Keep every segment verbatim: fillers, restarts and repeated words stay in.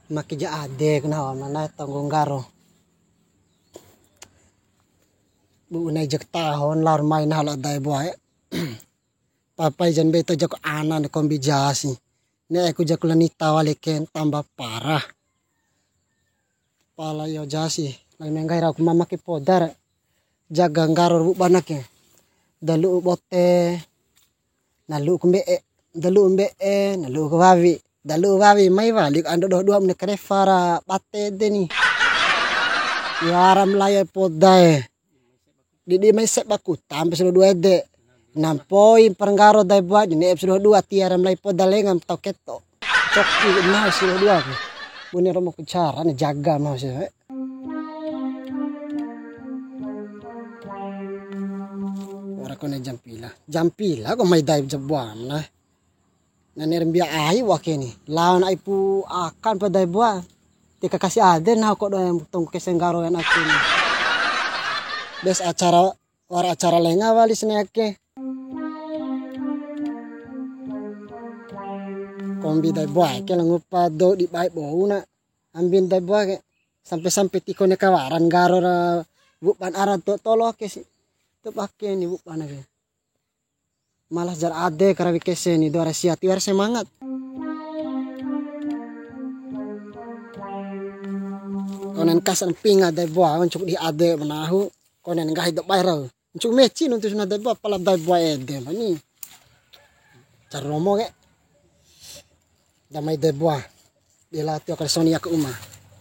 Maki ja ade ku nahu ma na'e tonggo nggaro. Bu nai jak tahon lar mai nahu la Dae Boa e. Papai jan be to jak anan kombi jasi. Ne'e ku jak la Nita wali ke tambah parah. Pala iyo jasi, lai menggahi rau ku mama ke poda re. Jaga nggaro ru bana ke. Da lu'u bote, na lu'u ku mbe'e, da lu'u mbe'e, na lu'u ku wawi, da lu'u wawi, mai wali ku ando doho dua mene karefa ra bate ede ni. Wara ma lai poda e. Didi mai seba kuta ampe selo dua ede. Na mpoi mpara nggaro Dae Boa di ne'e selo dua tiwara ma lai poda lenga ma tau keto. Coki nahu selo dua. Bune romo ku cara ni jaga nahu si. Wara kone jampila. Jampila ko mai Dae Boa na. Nane ra mbia ai wake ni. Laon ai pu akan pa Dae Boa. Teka kasi ade nahu kodo yang tonggo kese nggaro yang ake ni. Bes acara, wara acara lenga wali sene ake. Kombi Dae Boa ke la ngupa dou di bae bou na. Ambin Dae Boa ke. Sampe-sampe tiko ne kawaran nggaro ra wuban ara to tolo ake si. To pake ni wuban ake. Malas jar ade karawi kese ni dou ara sia tiwara semangat. Konen kasan pinga Dae Boa, wancuku di ade manahu, konen nggahi do bae rau. Wancuku meci nuntu suna Dae Boa, pala Dae Boa ede mani. Car romo ke. Da mai Dae Boa. Di lao tio kali soni aka uma.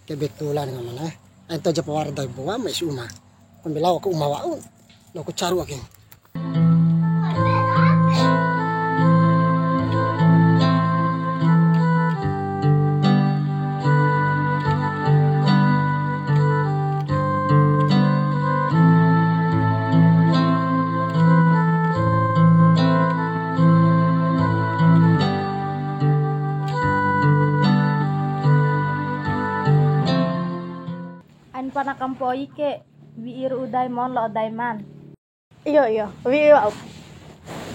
Kebetulan ngamana. Ento ja pawara Dae Boa mai si uma. Kombi lao aka uma wa'u. Lao ku caru ake. Ain pana kampoi ke, wi'i ru'u Dae Mon labo Dae Man. Iyo, iyo, wi'i wa'u.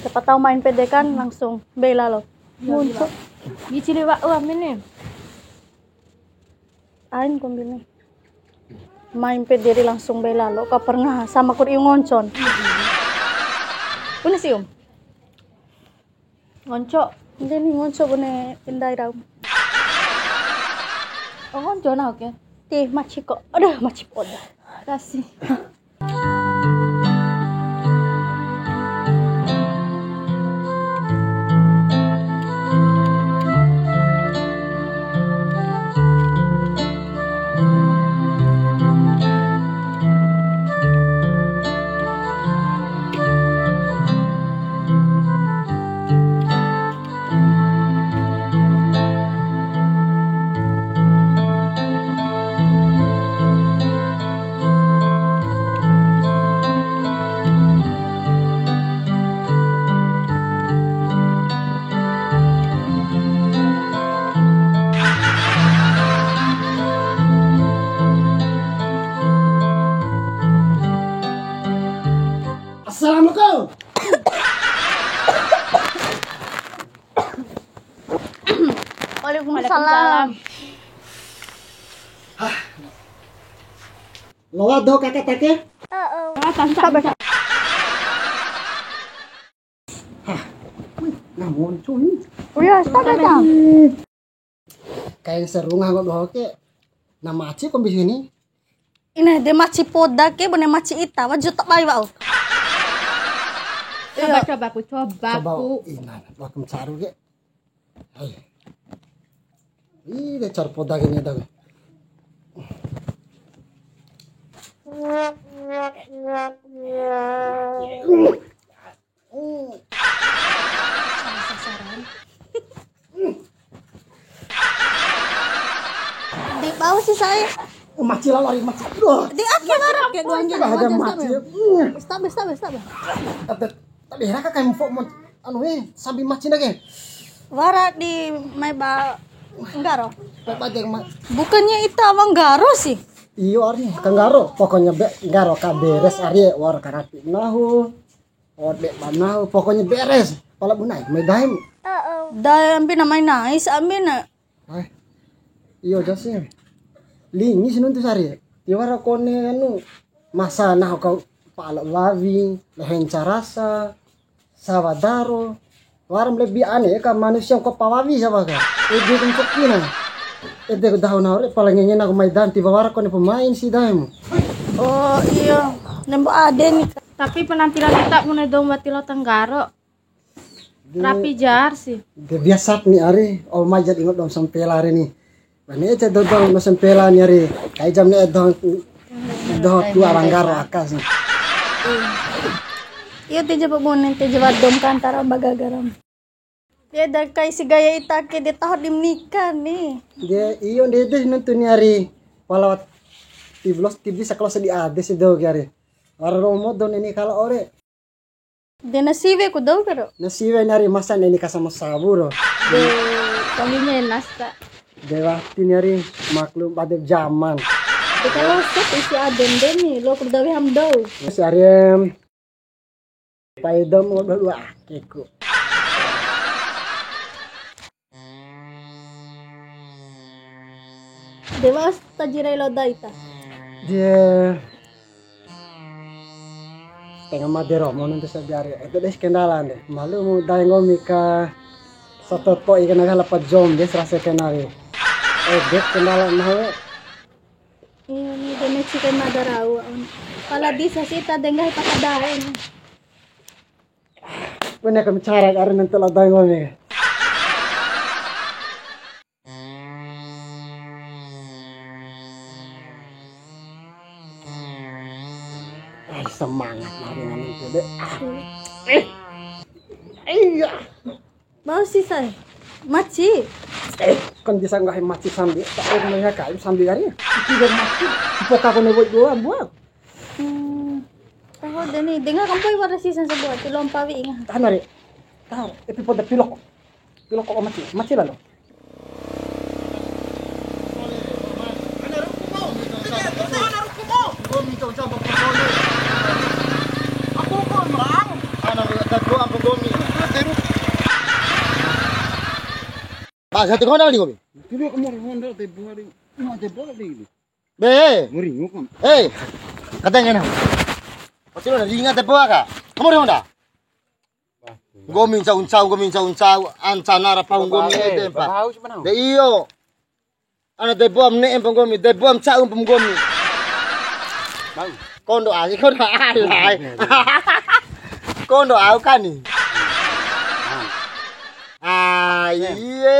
Siapa tahu main pede kan langsung mbei lalo. Iyo, muncul. Iya. Wi'i cili wa'u amin ni. Ain kombi ni. Main pede ri langsung mbei lalo, ka pernah sama kur iu ngoncon. Bune si um. Ngonco. Ede ni ngonco bune ndai rau. Oh, ngonco na, oke. Ti maci ko. Aduh, maci poda. Kasih. Assalamualaikum. Waalaikumsalam. Loa doho kaka take? Sabar. Hah, wih, na monco ni. Uya, sabar, Bang. Kain sarunga nggo doho ke. Na maci kombi sini. Ina de maci poda ke, bune maci ita, waju tak bai wa'u. Coba, iya. Coba ku, coba ku. Ina, wa'u ku caru ke. Hai. Ih, de caru poda ke ni dah. Di bawah sih saya. Oh, maci lalo ari maci. Aduh. Di ake wara ke dua anjing. Ada maci. Stabil, stabil, stabil. Tapi, tapi hera ka kayak mau anu eh sambil maci lagi. Wara di mai ba nggaro. Bukannya ita wa'u nggaro sih. Iyo ari ka nggaro. Pokoknya be nggaro ka beres ari wara ka rapi nahu. Ode ba nahu, pokoknya beres. Pala bu nai, mai daim. Dae ambi na mai nais, ambi na. Hai. Iyo, jasi. Lingi si nuntu sari. Tiwara kone anu, masa nahu kau pala wawi, lehenca rasa, sawa daro. Wara ma lebi ane ka manusia ko pawawi sawa ka. Ede ku ncokina. Ede ku dahu nahu re pala ngenge nahu mai danti wara kone pemain si daemu. Oh, iyo. Nembo ade ni. Tapi penampilan kita mulai domba tilo tenggaro. Rapi jar sih. De biasa ni ari, oh mai jadi ingot dong sampela ari ni. Bani aja dodol no sampela ni ari. Kai jam ni doho, doho tua ranggaro aka sih. Iyo, teja pa bune, teja wadom kantara bagagaram. Dia da kai si gaya ita ke, dia tahu di menikah nih. Dia iyo ndede nonton ni ari. Walau tiblos tibis kalau sedih ade sih do ari. Wara romo don ini kalau ore. De na siwe ku dou karo. Na siwe nari masa neni kasa ma sabu ro. De kalinya nasta. De wati nari maklum bade zaman. De kalau set isi adem de ni, lo ku dawe ham dou. Si Ariem. Pai dom ngodo dua akeku. De wa'us taji rai lao dou ta. Dia tengah made romo nuntu sadari. Itu deh kendala deh. Malu mu dae ngomi ka satoto ikan aga lapa jom dia serasa kenal ya. Eh, dia kendala nahu. Iya, ni de meci kai mada rau. Pala disa sih ta denggahi pakadae. Bune kami cara karo nonton lodang kami. Ai, semangat lari nami itu deh. Ah. Eh. Iya. Bau sisa. Maci. Eh, kan bisa nggahi maci sambil tak pernah kayu sambil hari. Tidak maci. Poka kone buat dua buat. Hmm. Tahu deh nih, dengar kampoi pada season sebuah, ti lompa wi ingat. Tahan, Mari. Tahan, epi poda pilok. Pilok kok maci, maci lah lo. Aku kok merang. Anak tak gua aku gomi. Pak, satu kau dah di gomi. Pilok kamu Honda teh buah di. Mau teh buah di. Be. Ngori ngukon. Eh. Katanya ngena. Pasti lo ringa tepo aka. Kamu ringa. Nggomi ncau-ncau, nggomi ncau-ncau, ancana ra pahu nggomi ede mpa. Bahu si menang. De iyo. Ana de boam ne'e mpa nggomi, de boam cau mpa nggomi. Bang. Kondo ai, kondo ai. Kondo au kani. Ai, iye.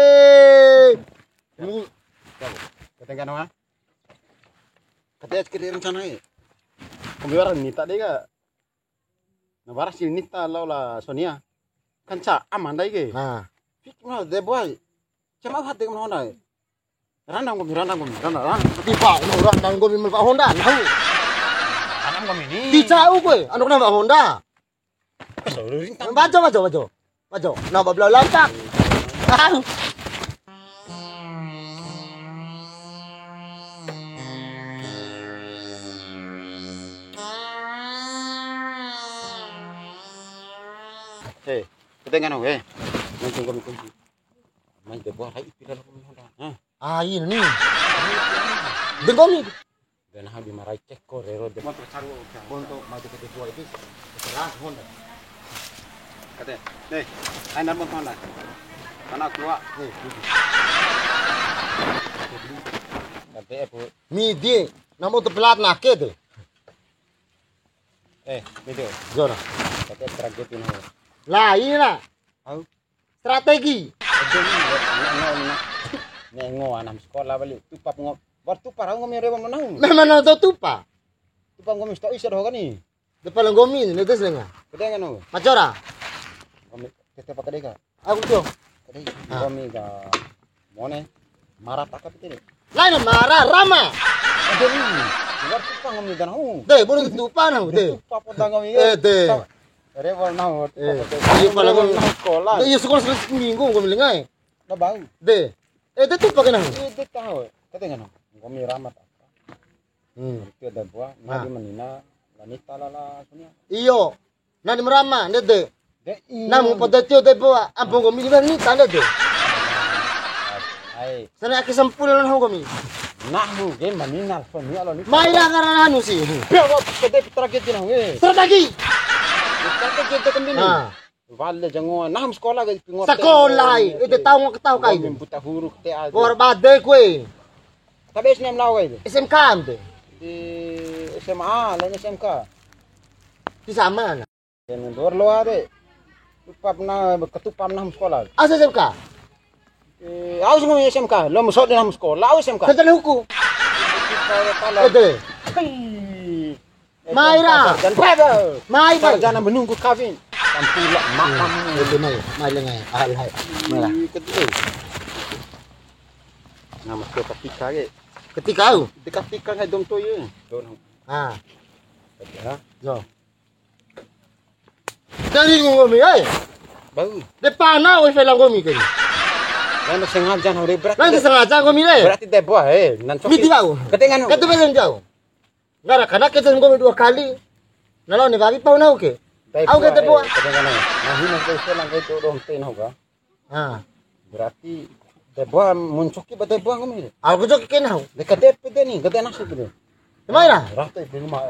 Mu. Katengka nama? Kate kiri rencana e. Kombi wara nita deka. Na wara si nita lao la Sonia. Kanca aman dai ke. Ha. Fik ma de boy. Cama hati ke Honda e. Randang kombi, randang kombi, randang, randang. Tiba, randang kombi melba Honda. Tahu. Randang kombi ni. Ti cau koe, anu kenapa Honda? Bajo, bajo, bajo. Bajo, na babla lampa. Ah. Eh, ketengan we. Nanti kami kunci. Main de bola, hai, pila lalu Honda. Hah? Ah, ini nih. Dengkoni. De nahu di marai ceko rero de. Motor caru udah. Bonto maju ke dua itu. Serang Honda. Kate, deh, aina mon Honda. Mana tua? Eh, kate, eh, bu. Midi, namo tu pelat nake de. Eh, midi. Jona. Kate, terang gitu, nah. Lah, iya lah. Au. Strategi. Ede ni, ne, ne, ne, ne, ngo anam sekolah bali. Tupa pengo-, bar tupa rau ngomi rewa menau. Memang nonton tupa. Tupa ngomi sto isa doho kani. Depan ngomi ni, netes lenga. Kede nganu. Macora. Ngomi, tete apa kede ka? Aku tuh. Kede, ah, ngomi ka mone. Mara taka piti ni. Lain mara, rama. Ede ni, bar tupa ngomi ka nahu. De, bolu tupa nahu, de. Tupa poda ngomi. Eh, de. Rewa nahu. Eh, iya, pala nahu sekolah. Iya, sekolah seminggu ngomi lenga e. Na bau. De. Eh, de tupa kena. Eh, de tahu. Kate ngana. Ngomi rama ta. Hmm. Itu ada buah, ah, nadi menina, lanita lala sunia. Iyo. Nadi merama, ndede. De, iyo. Namu pada tio de buah, ampung ngomi ni nita ndede. Ai. Sana ake sampula nahu kami. Nahu ke maninal pemia lo ni. Mai ra ngara anu si. Pia wa pede tragedi nahu e. Strategi. Strategi de kembini. Ah. Wale jangoa. Nahu sekolah ke ngote. Sekolah ai. Ede tahu nggak tahu kai. Buta huruf te aja. Bor bade kue. Tapi S M A lao kai. S M K ante. Di S M A, lain S M K. Di sama. Dor loa de. Tupap na, ketupam nahu sekolah. Asa S M K? Eh, au sing S M K, lo muso de nahu sekolah, au S M K. Tentang hukum. Ede. Mai ra. Dan pada. Mai, mai. Sarjana menunggu kawin. Tampula makam. Ede mai, mai lengai. Alai. Mai ra. Kedua. Nama ketika ke. Ketika au. Ketika ngai dom toy. Ah. Ya. Yo. Dari nggomi, eh. Bau. De pana, woi, fela nggomi ke. Yang sengaja, udah berarti. Yang sengaja nggomi, le. Berarti de boa, eh. Nan coki. Midi au. Kedengan. Kata belum jauh. Ngara kana kete nggomi dua kali. Nalo ne babi pau nau ke. Au ke de boa. Kedengan. Nah, ini ke fela nggomi dong te nau ka. Ah. Berarti de boa, mun coki ba de boa nggomi. Au ku coki ke nau. De kade pede ni, kade nasu pede. Mai ra. Rata ibu rumah.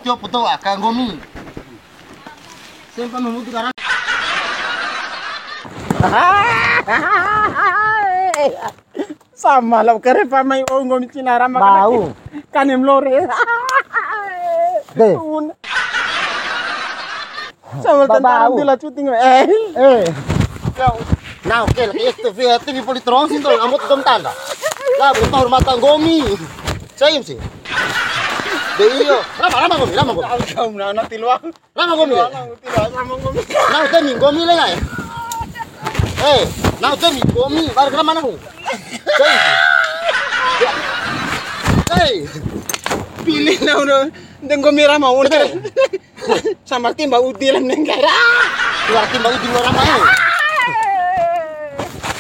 Tio foto aka nggomi. Sempa memutu karang. Sama lao karepa mai, oh, nggomi cina rama. Bau. Kanem lore. De. Un. Sama tentara bau. Dila cuti nggomi. Eh. Eh. Nau ke lagi itu via T V politron sin to, ambot dom tanda. Lah, bertahun mata nggomi. Saim sih. De iyo. Rama, rama nggomi, rama nggomi. Tahu, tahu, nah, nanti luang. Rama nggomi. Nau temi nggomi le ngai. Eh, nau temi nggomi, bar kena mana hu? Hei. Pilih nau no, de nggomi rama un. Sama tim ba udi lam nengkara. Luar tim ba udi luar rama, eh.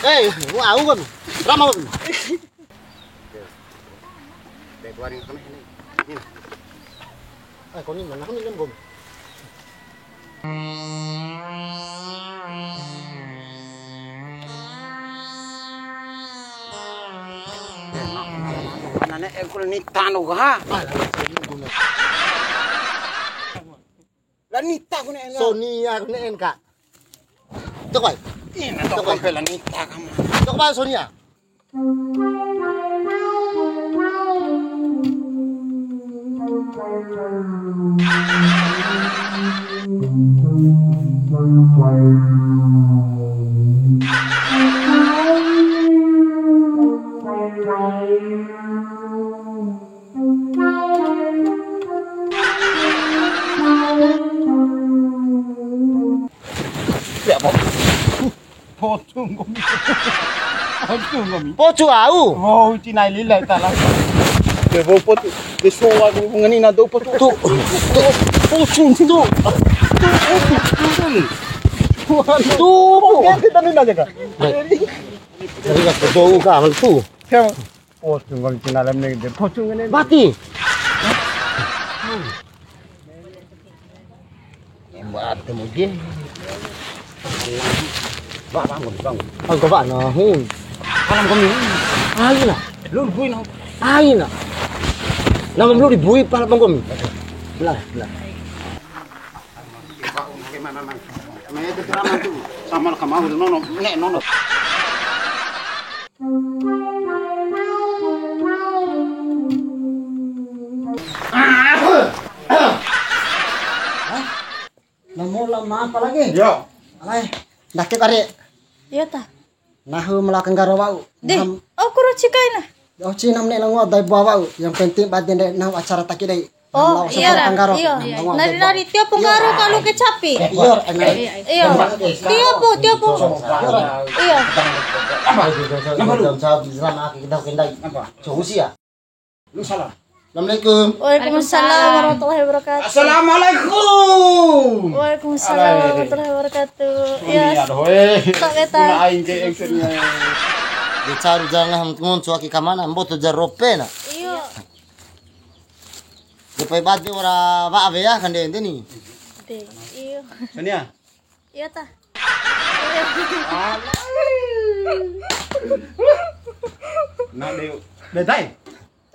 Eh, mau au nggomi. Rama nggomi. Ai, koni mana koni lem gom. Nane ekul ni tanu ha. Ai, ai, ai, ai. La nita ku ne'en ka. Sonia ku ne'en ka. Tok bai. Ina tok bai la nita kamu. Tok bai Sonia. Ya, po-, pocu nggomi. Pocu nggomi. Pocu au. Wow, cina lila tala. Ya, wow, pocu. Deso aku ngeni na do pocu. Tu. Tu. Pocu tu. Tu. Tu. Kita ni aja, Kak. Jadi, Kak, betul, Kak, tu. Siapa? Oh, tunggal cina lem ni, de pocung ni. Mati. Mati mungkin. Ba, bangun, bangun. Angko ba, nah, hmm. Alam kami. Aina. Lun bui, nah. Aina. Nama belum dibui, pala bangkumi. Lah, lah. Sama kamau nono, nge nono. Nomor lama apa lagi? Yo. Alai, ndake kare. Iya ta. Nahu ma lao kanggaro wa'u. Deh, oh, kuro cikaina. Oh, cina mene lao ngoa dai boa wa'u. Yang penting bade ndai nahu acara taki dai. Oh, iya ra. Kanggaro. Iya. Nari-nari tio pu nggaro kalu ke capi. Iya, enak. Iya. Tio pu, tio pu. Iya. Apa? Apa lu? Jam satu, jam satu, jam satu, kita kendai. Apa? Jauh sih ya? Lu salah. Assalamualaikum. Waalaikumsalam warahmatullahi wabarakatuh. Assalamualaikum. Waalaikumsalam warahmatullahi wabarakatuh. Iya. Aduh, eh. Tak beta. Guna aing ke action-nya. Di caru jangan ngonco aki kamana, mboto jarope na. Iya. Depai bade ora wa'a wea kande ente ni. De, iyo. Sonia. Iya ta. Nah, deu. Bedai.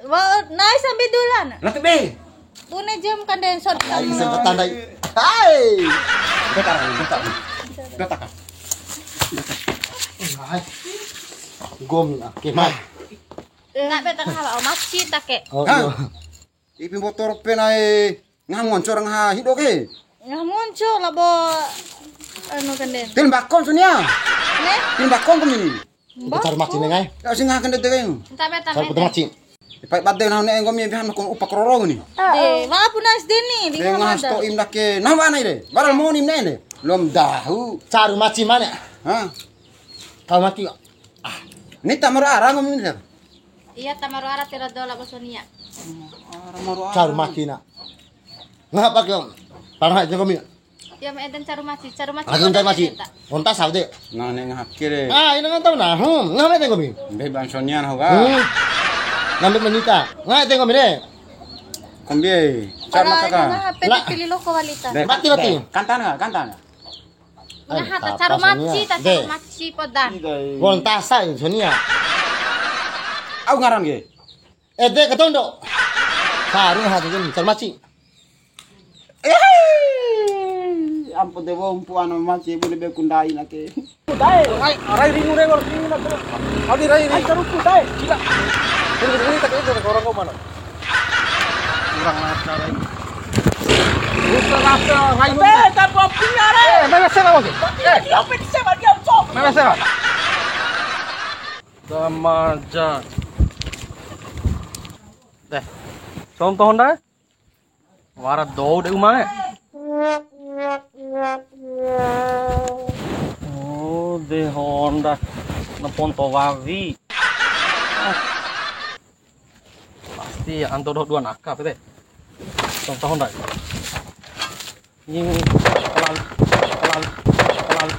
Wa, nai sambil dulan. Lah, tu be. Bune jam kande sod. Ai, kesempatan dai. Hai. Bentar, bentar. Bentar. Hai. Gom, oke, Mak. Tak be tengah, Pak. Masjid tak, Kek? Oh, Hah? Iya. Ipi mboto rope na'e ngaha monco ra ngaha hido ke. Ngaha monco labo anu kande. Til mbakon sunia. Ne? Til mbakon kami ni. Mbakon. Caru maci ne ngai. Ya sing ngaha kande dewe. Entah beta. Caru mete. Maci. Pai bade nahu ne nggomi bihan ko upa kroro ni. De, wa puna S D ni, de ngaha sto im dake. Nah, wa nai re. Waral moni ne de. Lom dahu. Caru maci mana? Hah? Kau mati kok. Ah, ni tamaro ara nggomi ni. Iya, tamaro ara tera dola bosonia. Caru maci na. Ngapa kau? Tanah aja kami. Iya, me eden caru maci, caru maci. Aku caru maci. Onta saude. Nah, neng hakire. Ah, ini kan tahu nah. Hmm, ngapa itu kami? Be bang sonia nah, Kak. Hmm. Ngambil menyita. Ngapa itu kami deh? Kombi. Cara kaka. Pilih loko walita. Mati, mati. Kantan nggak? Kantan nggak? Ngaha ta caru maci, ta caru maci podan. Wong tasa Indonesia. Au ngaran ke? Ede katondo. Saru ngaha ta caru maci. Eh, ampun de wong puana maci bune be kundai nake. Rai, rai ringu re wal ringu na. Adi rai rai. Ai caru ku dai. Gila. Ini tak itu orang kau mana? Kurang ajar ini. Bukan apa, lain. Eh, tak apa punya re. Eh, mana saya lagi? Eh, apa di saya dia cok? Mana saya? Damaja. Deh. Contoh Honda. Wara dou de uma ne. Oh, de Honda. Na ponto wawi. Ah. Pasti anto doho dua naka, pede. Contoh ndak? Ini pelan, pelan, pelan.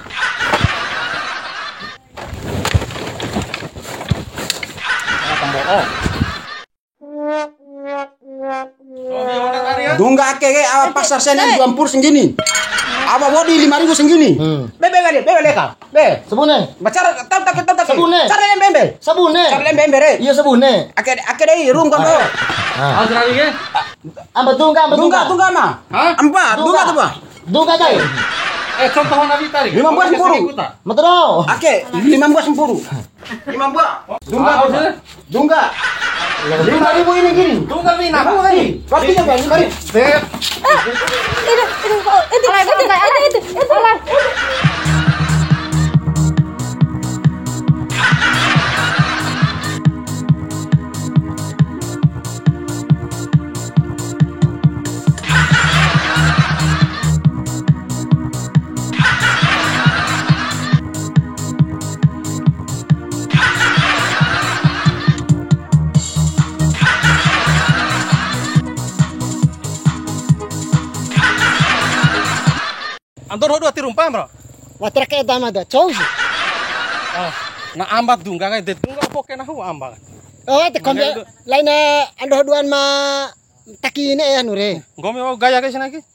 Ah, tembo. Oh. Dungga ake ke, awa pasar Senen dua mpuru senggini. Awa wodi lima ribu senggini. Hmm. Be, be, be, be, be, ka. Be. Sabune. Bacara, tau tak, tau tak. Sabune. Cara lembe, lembe. Sabune. Cara lembe, lembe, re. Iya, sabune. Ake, ake dei, rung, kan, bro. Ah. Amba dungga, amba dungga. Dungga, dungga, ma. Hah? Amba, dungga, dungga, tuh, bah. Dungga, kai. Eh, contoh Nabi tarik. Lima belas mpuru. Matero. Ake, lima belas mpuru. Lima belas. Dungga, ah, dungga. Dungga. Lima ribu ini gini. Dungga, Wina. Dungga, Wina. Waktunya, Bang. Lima ribu. Sip. Ah, ini, ini, oh, ini, ini, ini, ini, ini. Anto doho dua ti rumpa, bro. Wati ra ke eda mada, cou si. Ah, na amba dungga kai, de dungga poke nahu amba. Oh, te kombi laina ando duan ma taki ne ya nure. Nggomi wa'u gaya kai sanai ke?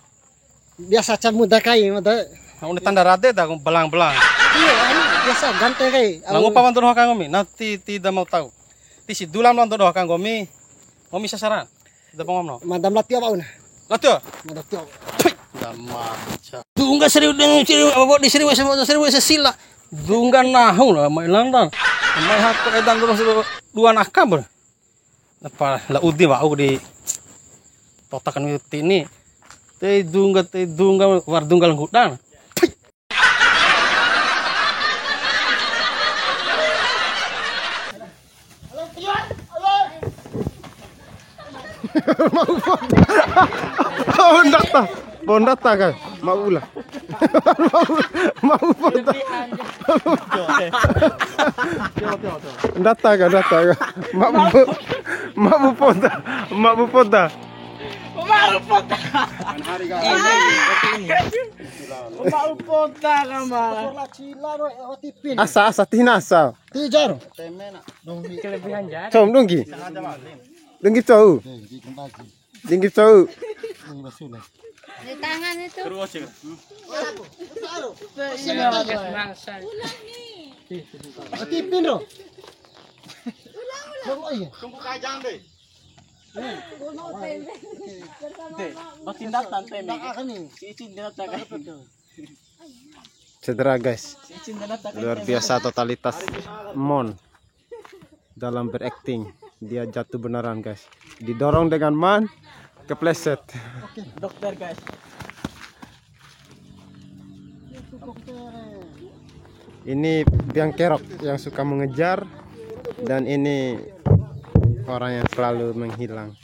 Biasa ca muda kai, muda. Nah, une tanda rade dah, belang-belang. Iya, anu, biasa ganteng kai. Nah, ngupa wantu doho ka nggomi. Nah, ti, ti da mau tahu. Ti si dulam wantu doho ka nggomi. Nggomi sasaran. Ti da pengom no. Madam latio apa una? Latio. Madam latio. Pui, da maca. Dungga seribu dengan seribu, apa, di seribu, seribu, seribu sesila. Dungga nahu lah, mai landan. Mai hakku edan terus dua nakam, bro. Apa la udi wa'u di totakan uti ni. Tei dungga, tei dungga, war dungga lenggudan. Mau ndak ta? Bonda ta ka? Mau ula. Mau, mau bonda. Ndata ka, ndata ka. Mau bo-, mau bonda. Mau bonda. Mau bonda. Mau bonda ka ma. Asa, asa, tina asa. Tijar. Kelebihan jar. Com dunggi. Dunggi cou. Tinggi cau. Di tangan itu. Terus ya. Tipin ro. Oh iya. Tunggu kajang deh. Batindak tante mi. Akan nih. Si Icin dia tak. Cedera guys. Si Icin dia tak. Luar biasa totalitas Mon dalam berakting. Dia jatuh beneran guys. Didorong dengan Man, kepleset. Dokter guys. Ini biang kerok yang suka mengejar dan ini orang yang selalu menghilang.